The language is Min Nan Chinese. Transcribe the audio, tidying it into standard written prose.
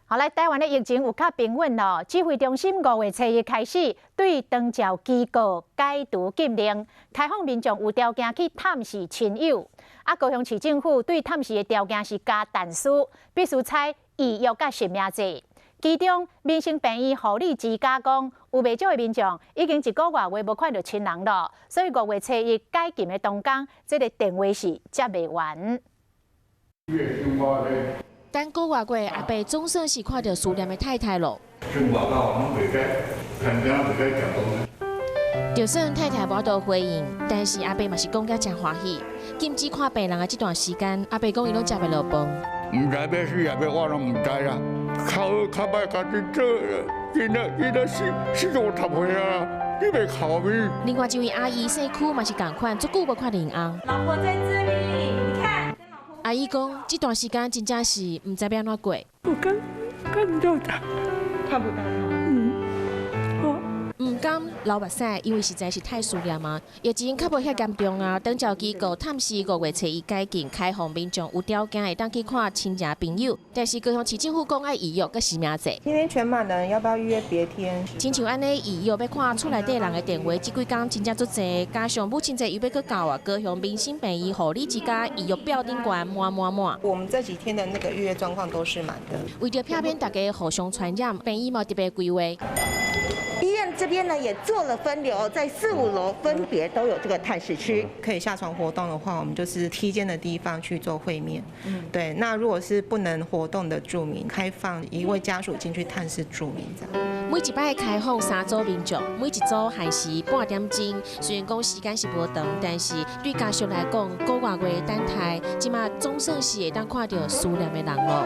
好來，台灣的疫情有較平穩咯。指揮中心5月初一開始對長照機構解除禁令，開放民眾有條件去探視親友。啊，高雄市政府對探視的條件是加但書，必須採預約佮實名制。其中，民生病院護理之家講，有袂少的民眾已經一個外月無看著親人咯，所以五月初一解禁的當天，這个電話是接袂完。等個外月，阿伯總算是看著思念的太太咯。生活到攏袂使，牽袂使食就算太太無法回應，但是阿伯嘛是講甲誠歡喜。禁止看病人的這段時間，阿伯講伊攏食袂落飯。毋知欲死抑欲活攏毋知啦，較好較歹家己做，囡仔囡仔四四五十歲啊，你袂哭咪？另外一位阿姨社區嘛是仝款，足久無看著𪜶翁。老婆在這裡，你看。阿姨講，這段時間真正是毋知欲按怎過。我看看不到他，看不到他。嗯，毋敢流目屎，因為實在是太思念啊！疫情較無遐嚴重啊，長照機構探視五月初一解禁開放民眾有條件會當去看親情朋友，但是高雄市政府講愛預約佮實名制。今天全滿了，要不要預約別天？親像按呢預約欲看厝內底人的電話，這幾工真正足濟，加上母親節又欲閣到啊，高雄民生病院護理之家預約表頂懸滿滿滿。我們這幾天的那個預約狀況都是滿的。為著避免大家互相傳染，病院嘛特別規劃。醫院這邊呢也做了分流，在四五樓分別都有這個探視區。可以下床活動的話，我們就是梯間的地方去做會面。對。那如果是不能活動的住民，開放一位家屬進去探視住民，這樣。每一擺開放三組民眾，每一組限時半點鐘。雖然講時間是無長，但是對家屬來講，個外月等待，這馬總算是會當看著思念的人囉。